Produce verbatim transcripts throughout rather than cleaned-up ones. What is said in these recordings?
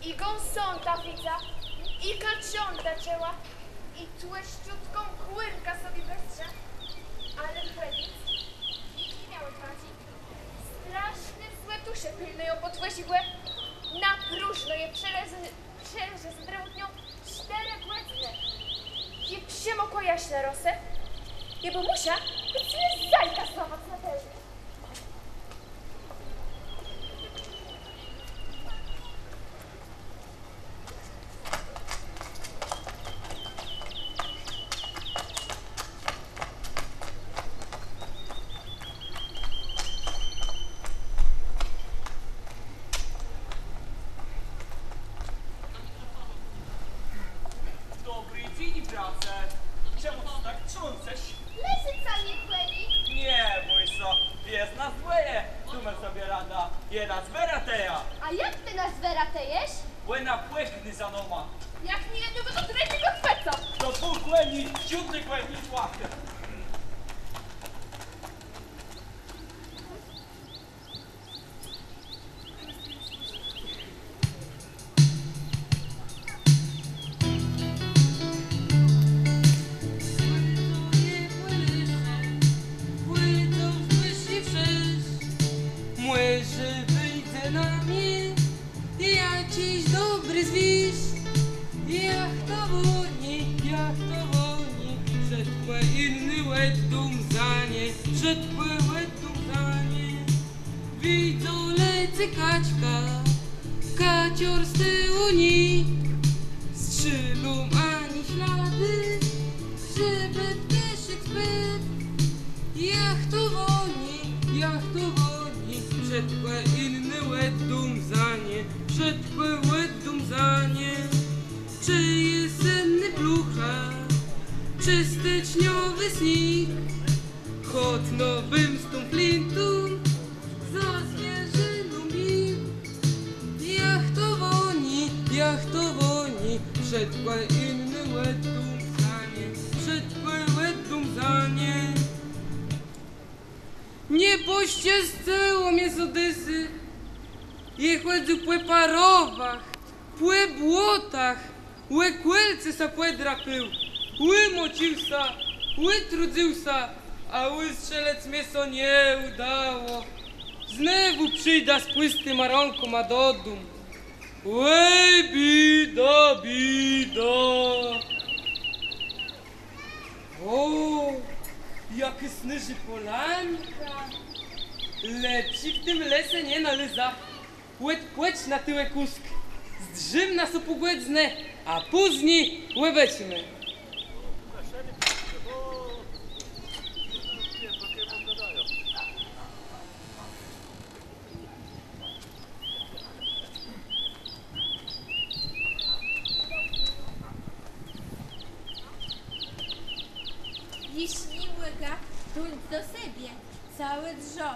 I gąsąta widza, i kacząta czëła, i tłëszczutką kùrkã sobie bëstrzégł, ale pòwiedzec nikt nie miôł òdwadżi. Straszné złé dësze pilnëją pòd wòzã, na próżno je przelezłë, przelezłë za drewòtnią sztërë gòdzënë. Jô przemòkła jaż na rosã, jô bë mùsza bëc le zajka złapac na terô. Dobri dzéń, brace. Czemù të tak trzãsesz? Lësëca mie gòni. Nie bój sã, jô nas bòjã. Dómë sobie radã. Jô nas wëratëjã. A jak të nas wëratëjesz? Òna pògnie za nama. Jak nié jô, to drëdżégò chwëcã. To dwùch gòni, piąti gòni, szlach. Mòże wëjdzie na mie jaczis dobri zwisk. Jachtowanié, jachtowanié, wszëtkò jinné òddóm za nie, wszëtkò òddóm za nie. Widzã, lecy kaczka, kaczor z tëłu ni. Strzélóm, ani śladu, żebë ptôszk spadł. Jachtowanié, jachtowanié, wszëtkò jinné òddóm za nie, wszëtkò òddóm za nie. Czë je sennô blócha, czë stëczniowi sniég, chòc no bëm z tą flintą za zwierzëną bił. Jachtowanié, jachtowanié, wszëtkò jinné òddóm za nie, wszëtkò òddóm za nie. Niebòszczescëło mie z Òdesë. Jô chòdzył pò parowach, pò błotach, ò kòlce sã pòdrapił, ùmòcził sã, ùtrudzył sã, a ùstrzelëc mie sã nie ùdało. Znowù przińdã z pùstima rãkòma dodóm. Òj, biéda, biéda. Ò, jakô snôżô pòlanka. Lepszi w tim lese nie nalézã. Òdpòcznã tuwò kùsk. Zdrzimnã so pół gòdzënë, a pózni òbôczimë. Jesz ni mògã duńc do sebie, całé drzã.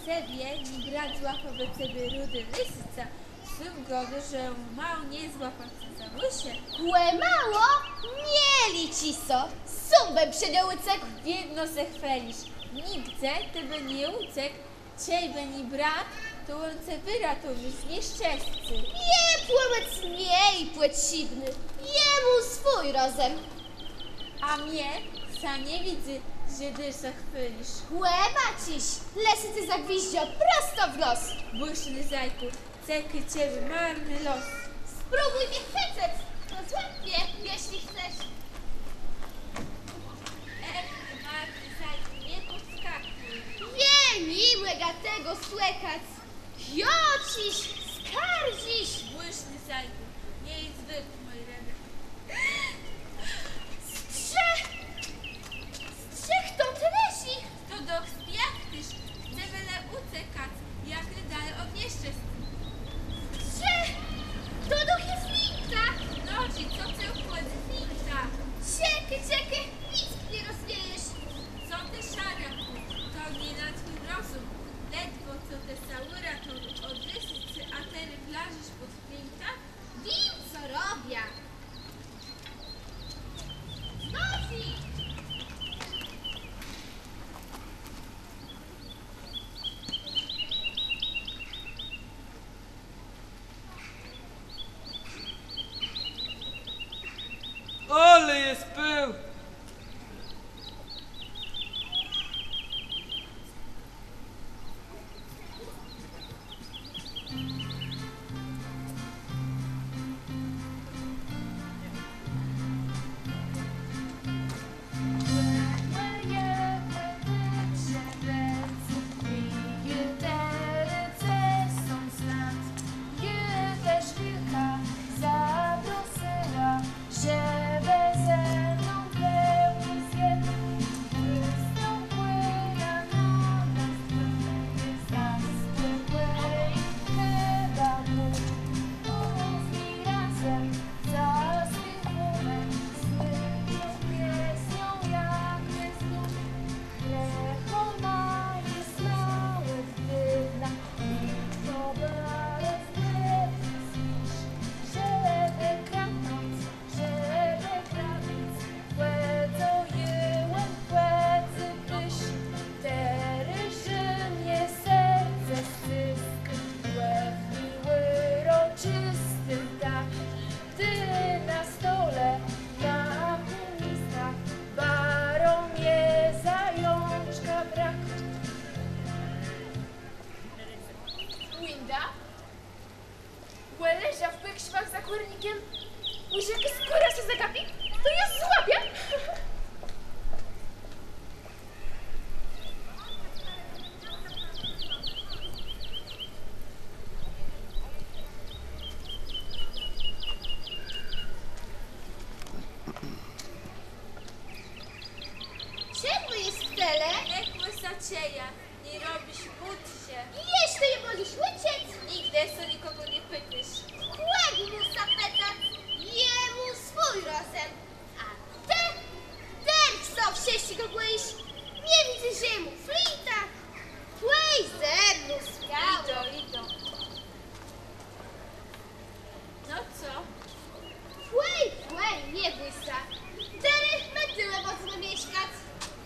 Sebie ni brat złapôł, bò cebie rudô lësëca. Sóm gôdôł, że mało nie złapôł, co za ùszë. Kò mało? Nie liczi sã, sóm bëm przede ùcekł. Wiedno sã chwôlisz, nigdze të bë nie ùcekł. Czejbë nié brat, to òn ce wëratowôł z nieszczescô. Jô pòmòc mie je pòtrzébnô, jô móm swój rozëm. A mie sã nie widzy, że të sã chwôlisz. Òbôczisz, lësëca zagwiżdżô prosto w nos. Bùszny zajkù, czekô cebie marny los. Spróbùj mie chwëcëc, to złapiã, jeżlë chcesz. Ech, të marny zajkù, nie pòdskakùj. Jô ni mògã tegò słëchac. Jô cë skarżisz. Bùszny zajkù, nie je zwëk mòji rëbë. Strze! Strze, chto tu leżi? To doch spiôwk téż, chce wiele ùcekac, jak nôdali òd nieszczescô. Strze! To doch je flinta! No, czë co ce òbchòdzy flinta? Czekôj, czekôj, nick nie rozmiejesz. Co të, szariakù, to nie na twój rozëm. Ledwò co të sã ùratowôł òd lësëcë, a terô plażisz pòd Spôł. Winda? Bò leża w pòkrzëpach za kùrnikã. Mòże jakô skóra sã zagapi? To jô złapiã. Czemù jes w tële? Niech mù sã czëje. Nie robisz, bój się. I jeszcze nie możesz łczeć? Nigdy o to nikogo nie pytasz. Kògò mù sã pëtac? Jemù swój rozëm. A të? Të sã wszëtczégò bòjisz. Nie widzysz, że jem ù flinta? Pòj ze mną, smiało. Idą, idą. No co? Pòj, pòj, nie bój sã. Terô më tuwò mòżemë mieszkac.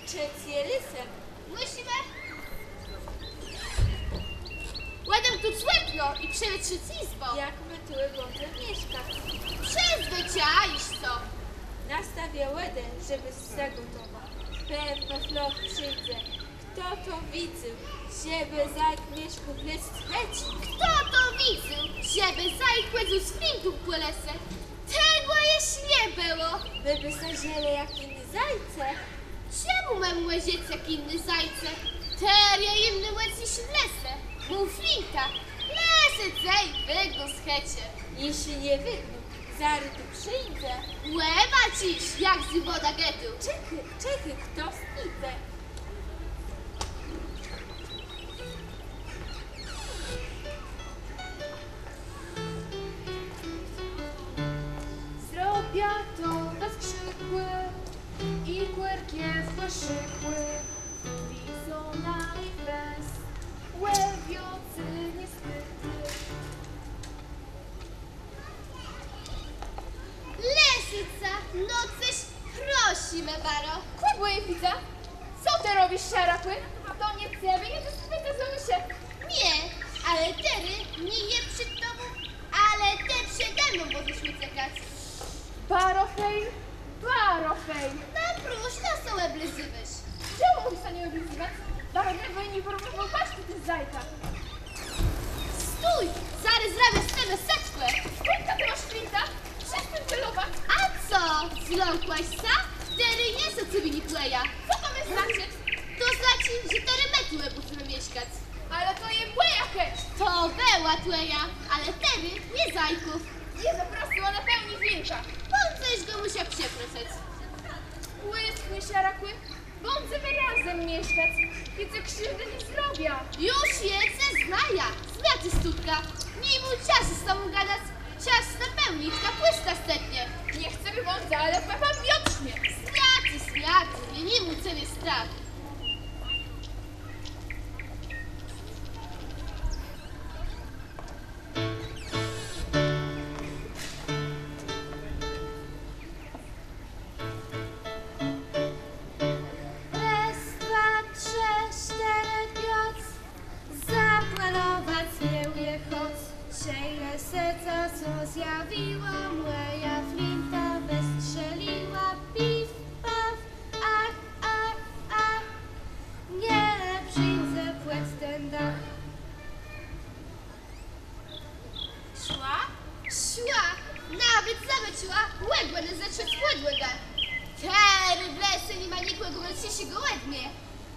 Czë z Jelisem? Mùszimë. Òdemknąc òkno i przewetrzëc jizbã. Jak më tuwò mòżemë mieszkac? Przëzwëczajisz sã. Nastôwiã wòdã, żebë zagòtowac. Pewno Floch przińdze. Chto to widzôł, żebë zajc mieszkôł w lëdzczi chëczë? Chto to widzôł, żebë zajc chòdzył z flintą pò lese? Tegò jesz nie bëło. Më bë sã żëlë jak jiné zajce. Czemù më mòżemë bëc jak jiné zajce? Terô jem nômòcniészi w lese. Móm flintã. Le sã dzéj wëgnã z chëczë. Jesz nie wëgnã. Zarô tu przińdze. Òbôczisz, jak z nim bãdã gôdôł. Czekôj, czekôj, chtos jidze. Zrobiã to bez krzikù i kùrk w kòszikù. Widzą na nich bez, łowiący nie spytny. Lësëca, no cëż, prosëmë baro. Kògò jô widzã? Co të robisz, szarakù? To nie cebie jô tu spëtôł, Zózë? Nié, ale terô nie jem przed tobą, ale të przede mną mòżesz ùcekac. Baro fejn, baro fejn. No proszã, na co sã òblizywôsz? Czemù móm sã nie òblizëwac? Baro długò jem nie próbòwôł pasztëtë z zajca. Stój! Zarô zrobiã z tebie seczkã! Skądka të môsz flinta? Przestań celowac! A co? Zlãkłeś sã? Terô jem jô, co cebie nie bòjã. Co to mô znaczëc? To znaczi, że terô më tu mòżemë mieszkac. Ale to je mòja chëcz! To bëła twòja, ale terô je zajków. Jô zaprosëła na pełni flinta. Bądz jesz gò mùsza przeprosëc. Òschnij, szarakù. Bãdzemë razem mieszkac. Jô cë krziwdë nie zrobiã. Ju jô ce znajã. Zmiatëj stądka. Ni móm czasu z tobą gadac. Czas napełnić kapùsta stetnie. Nie chcã, bë bądza, ale pòwiém wietrznie. Zmiatëj, zmiatëj. Jô ni móm cebie strach. Rôz, dwa, trzë, sztërë, piãc. Zapòlowac miôł jô chãc. Czej le sã to zjawiło, mòja flinta wëstrzeliła. Nawet zabôczëła ògònë zëscë z pòdłogë. Terô w lese ni ma nikògò mòcniészégò òde mie.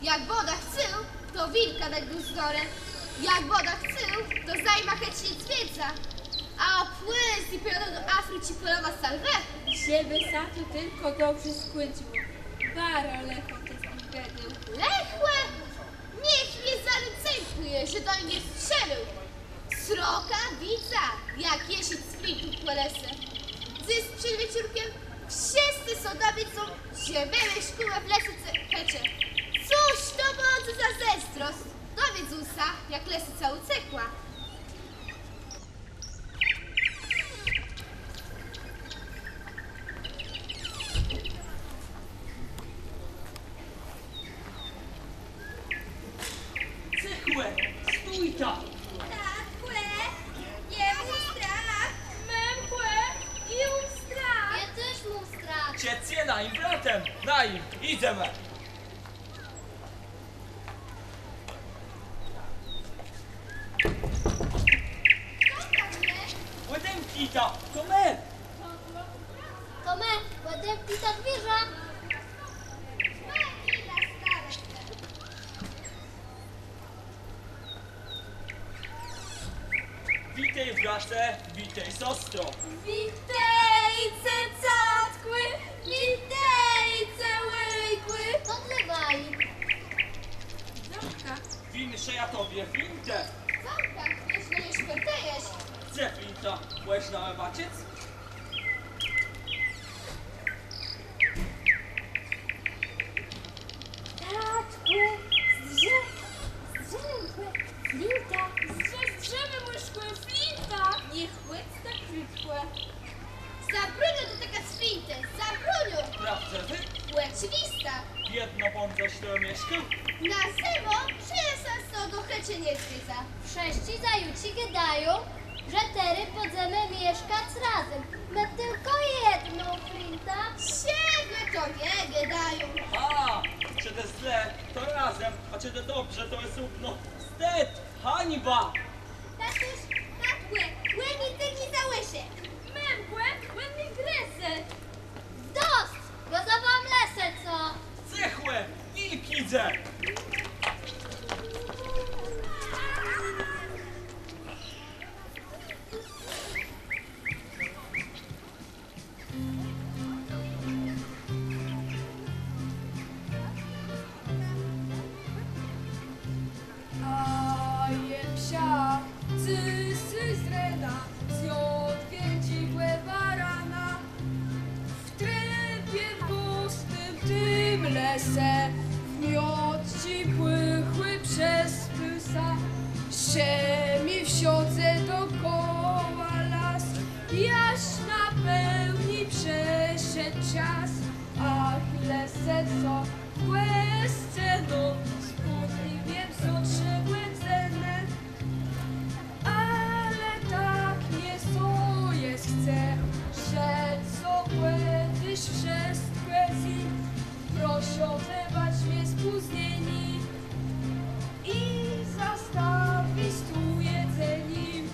Jak Bòdôcz chcôł, to wilka nagnôł z nórë. Jak Bòdôcz chcôł, to zajmô chëcz niedzwiedza. A pózni pòjadã do Africzi pòlowac sã lwë. Żebë sã to tilkò dobrze skùńczëło. Baro lëchò të z nim gôdôł. Lëchò? Niech mie zarô dzãkùje, że do nich strzélôł. Sroka widza, jak jezzi z flintą pò lese. Dzys przed wieczórkã wszëscë sã dowiedzą, że wëszukùje w lese ce-, chëcze. Cóż to bãdze za zôzdrosc? Dowiedzą sã, jak lësëca ùcekła. Cëchò! Stójta! Tatkò, jô móm strach! Mëmkò, jô móm strach! Jô téż móm strach! Czë të jes najim bratã? Najim, jidzemë! Òdemknijta, to më! To më, òdemknijta dwiérze! Witôj, brace, witôj, sostro. Witôjce, catkò, witôjce, wùjkò. To dlô waji. Dzãka. Wińszë jô tobie flintã. Dzãka, jeżlë nie szpòrtëjesz. Dze flinta? Mòżna òbaczëc? Tatkò, zdrzë, zdrzë, mòmkò, flinta. Zdrzë, zdrzë, mòmkò, flinta. Nie chòdz tak prudkò. Zabróniã dotëkac flintë, zabróniã. Prôwdzëwé? Òczëwistô. Wiedno bãdzesz tu mieszkôł? Na zëmã przenese sã do chëczë niedzwiedza. Wszëtczé zajãce gôdają, że terô bãdzemë mieszkac razem. Móm tilkò jedną flintã. Czegò to nie gôdają? A, czedë zle, to razem, a czedë dobrze, to òsóbno. Wstid, hańba! Tatuś, tatkò, òn mie tëli nie załëszi. Mëmkò, òn mie grëze. Dosc, bò za wama lësëca. Cëchò, wilk jidze! A jô psa, co sã z rena zjôdł wiôldżégò barana. W trëpie gùstim tim lese, w miodnym pùchù przespôł sã. Szëmi wszãdze dokoła las, jaż na pôłnié przëszedł czas. Ach, lësëco, bez cenã, spóźnił jem sã trzë gòdzënë. Ale tak mie sã jesz chce, że co pòwiész, wszëtkò zjém. Proszã, wëbôcz mie spóznienié i zastawic tu jedzenié.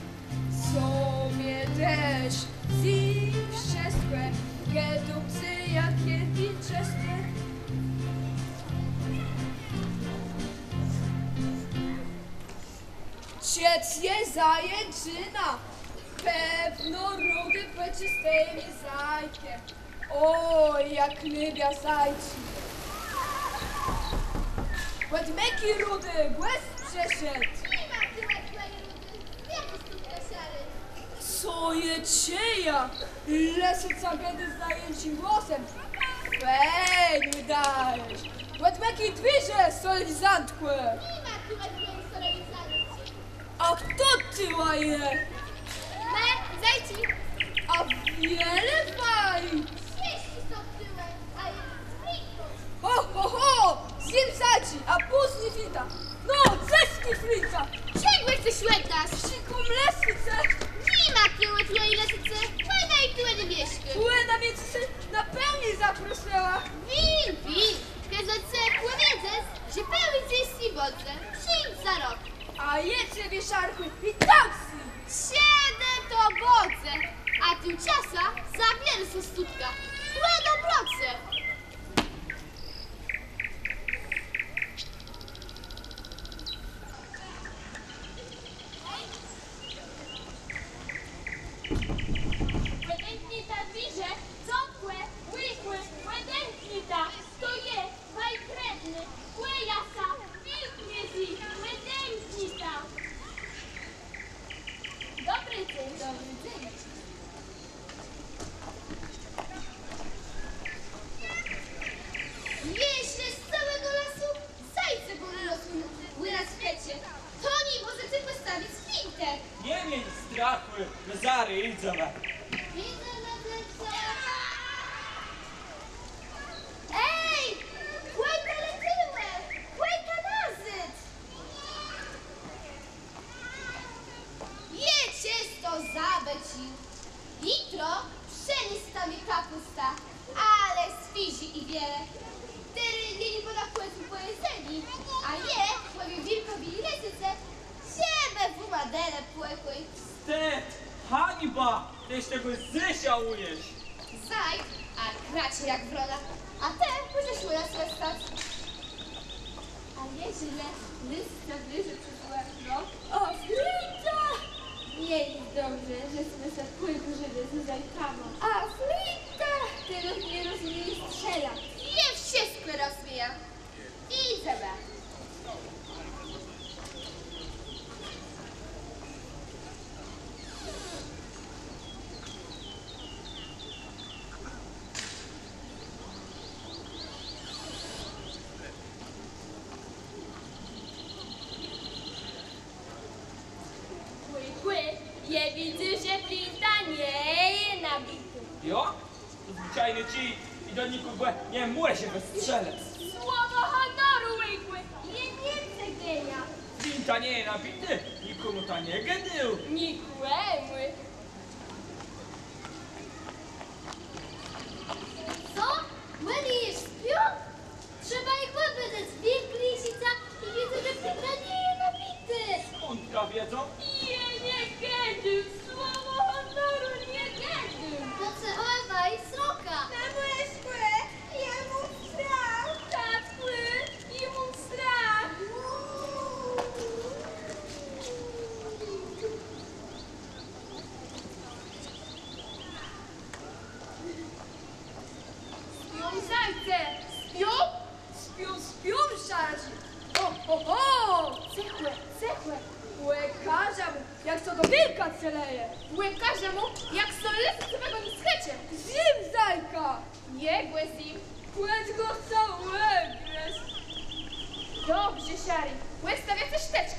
Sobie téż zjém wszëtkò, gôdóm cë, jak je nieczestné. Czëc je zajãczëna, pewno Rudi pòczëstëje zajce. Ò, jak lubiã zajce. Òd mëki, Rudi, gòsc przëszedł. Co jô czëjã? Lësëca gôdô z zajãcym głosã. Fejn ùdôwôsz. Òdmëkôj dwiérze, solenizantkò. A chto tuwò je? Më, zajce. A wiele waji? Wszëscë są tuwò, a jô z flinką. Ho, ho, ho! Zjem zajce, a pózni flinta. No, dzëskùj flinta! Czegò chcesz òd nas? Szëkóm lësëcë. Ni ma tu twòji lësëcë. Òna i tu nie mieszkô. Òna mie dzysô na pôłnié zaprosëła. Wiém, wiém. Kôza cë pòwiedzec, że pôłnié dzys nie bãdze. Przińdz za rok. A jô ce, wieszarkù, i tak zjem. Czedë to bãdze? Sutka. Kò dobroce. Òdemknijta dwiérze, copkò, wùjkò, òdemknijta, to je waj krewny, kò jô sã wilk jezë, òdemknijta. Dobri dzéń, dobri dzéń. Jesz le z całégò lasu zajce bòlą, rôz ù nas w chëczë. To ni mòżece pòstawic flintë. Nie miéj strachù, më zarô jidzemë. Jidzemë, dzecë. Ej! Pòjta le tëli! Pòjta nazôd! Jô czësto zabôcził. Witro przëniesła mie kapùsta, ale swiéżi i wiele. Terô jô nie bãdã chòdzył pò jedzenié, a jô pòwiém wilkòwi i lësëce, żebë wama delë pòkój. Wstid, hańba, të jesz tegò zôs żałujesz. Zajd, a kraczi jak wrona, a të mòżesz mòja sã stac. A jeżlë lësëca wlezie przez òkno? A flinta! Nie je dobrze, że smë sã pòdùrzelë ze zajkama. A flinta! Të doch nie rozmiejesz strzelac. Jô wszëtkò rozmiejã. Jidzemë. Kò, kò, jô widzã, że flinta nie je nabitô. Jo? To zwëczajny czij i do nikògò nie mòże wëstrzelac. Słowò hònoru, wùjkù, jô nie cëgniã. Flinta nie je nabitô, nikòmù to nie gôdôł. Nikòmù. Co? Òni jesz spią? Trzeba jich òbùdzëc, wilk krzicze i widzã, że flinta nie je nabitô. Skądka wiedzą? Jô nie gôdóm, słowò hònoru nie gôdóm. To sã chòwôj, sroka. Mamùszkò, jô móm strach. Tatkù, jô móm strach. Spią zajce, spią? Spią, spią, szarëczi. Ò, ò, ò! Cëchò, cëchò. Òkôżã mù, jak sã do wilka celeje. Òkôżã mù, jak sã lësëcë wëgòni z chëczë. Zjem zajka! Jegò zjem. Chòc gò chcã ògrëzc. Dobrze, szari. Òstawiã cë sztëczk.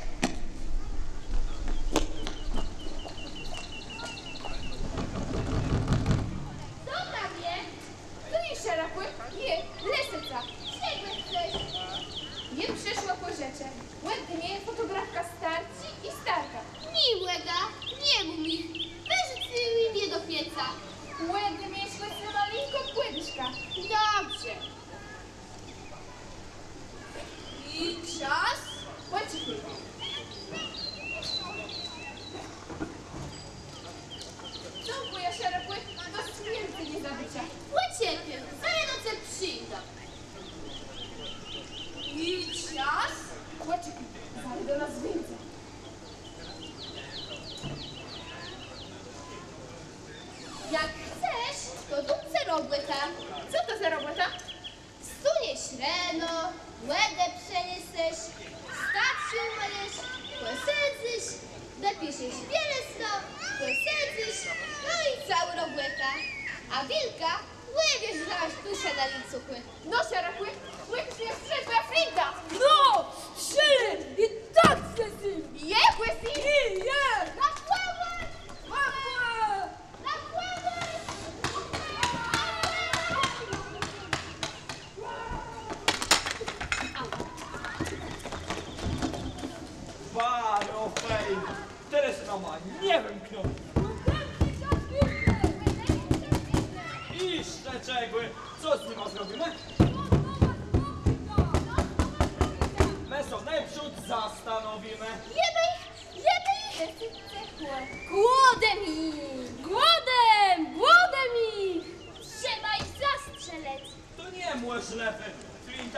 Dobra, wie. Tu je szerokò, je lësëca. Czegò chcesz? Jô przëszła pò rzeczë. Òde mie fòtografka starczi i starka. Ni mògã, ni móm jich. Wërzucëlë mie do pieca. Òde mie szła z malinkò pòdëszka. Dobrze. I czas? Pòczekôj. Co, mòja szerokò, do smiercë nie zabëcô. Pòczekôj, zarô do ce przińdã. I czas? Pòczekôj, zarô do nas wińdze. Jak chcesz, to dóm cë robòtã. Co to za robòta? Wstóniesz reno, wòdã przëniesesz, stacjã ùmëjesz, pòsedzysz, dopijesz bielëznã, pòsedzysz, no i całô robòta. A wilka ùwieszësz na łańcuchù. No, szerokò, ùwieszësz na flinta. No, strzélë i tak cë zjem. Jegò zjem. I jô. Na głowã. Na głowã. Baro fejn! Terô sã nama nie wëmkną. Jesz czegò? Co z nima zrobimë? Më sã nôprzód zastanowimë. Jebë jich, jebë jich!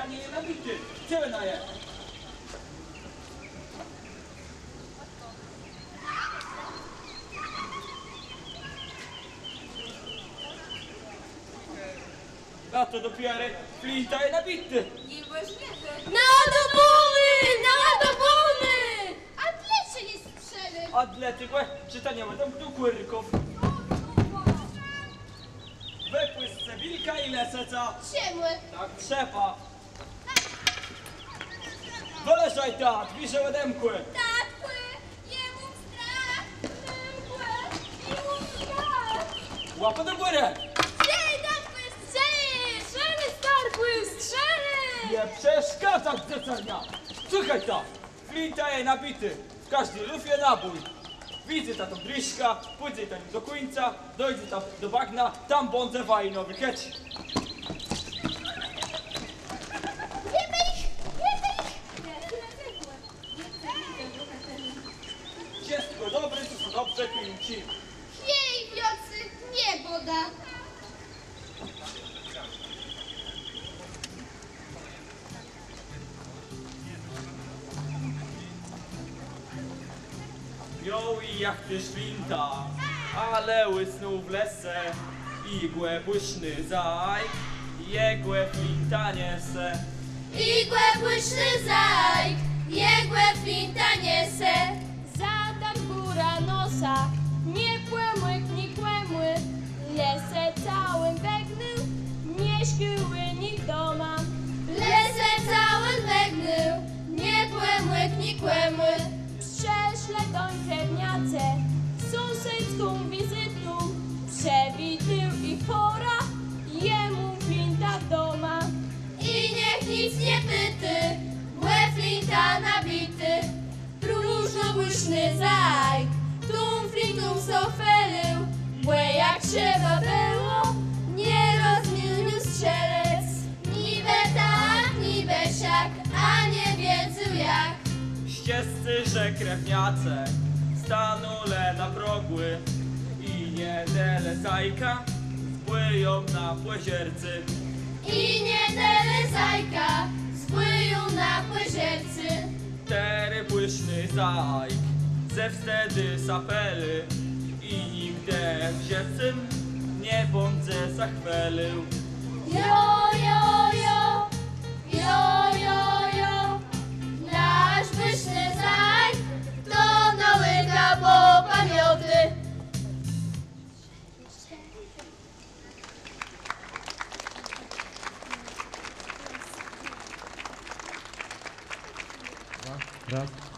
Flintanie je nabité. Czëj na je. A to dopiérze Flinta je nabité. Niemòżlëwé. Na do bónë! Na do bónë! A dlôcze nie strzélôł? A dlôte, że to nie ma tam do kùrków. Wëpùscë wilka i lësëcã. Czemù? Tak trzeba. Wëleżajta, dwiérze òdemkłë. Tatkù, jô móm strach, mëmkò, jô móm strach. Łapë do górë. Strzélôj, tatkù, strzélôj, strzélôj, starkù, strzélôj. Nie przeszkadzać, dzecërniã. Słëchôjta. Flinta je nabité. W kòżdi lufie nabój. Widzyta tã dróżkã, pùdzëta nią do kùńca, dóńdzëta do bagna, tam bãdze waji nowi chëcz. Jidze jich, jidze jich. Wszëtkò dobré, co sã dobrze kùńczi. Jej, wiãcy nie bãdã. Miôł jich jachtëż Flinta, ale ùsnął w lese. Jegò pùszny zajk jegò Flinta niese. Jegò pùszny zajk jegò Flinta niese. Zatarł górã nosã, nie pòmógł nikòmù. W lese całim biegnął, nie szukôł nigdë doma. W lese całim biegnął, nie pòmógł nikòmù. Przëszlë doń drewniacë z sąsedzką wizytą. Przëwitôł jich pôrã, jemù Flinta doma. I niech nic nie pitô, bò Flinta nabitô. Próżno pùszny zajk tą Flintą sã chwôlił, bò jak trzeba bëło, nie rozmiôł nią strzélëc. Nibë tak, nibë szak, a nie wiedzôł jak. Szczescé, że krewniacë stanãlë na progù i nie delë zajka z bùją na pòżercé. I nie delë zajka z bùją na pòżercé. Terô pùszny zajk ze wstëdu sã pôli i nigdë w żëcym nie bãdze sã chwôlił. Jo, jo, jo, jo, jo, jo, nasz pùszny zajk to nôùka pò pamiãti. Raz, raz.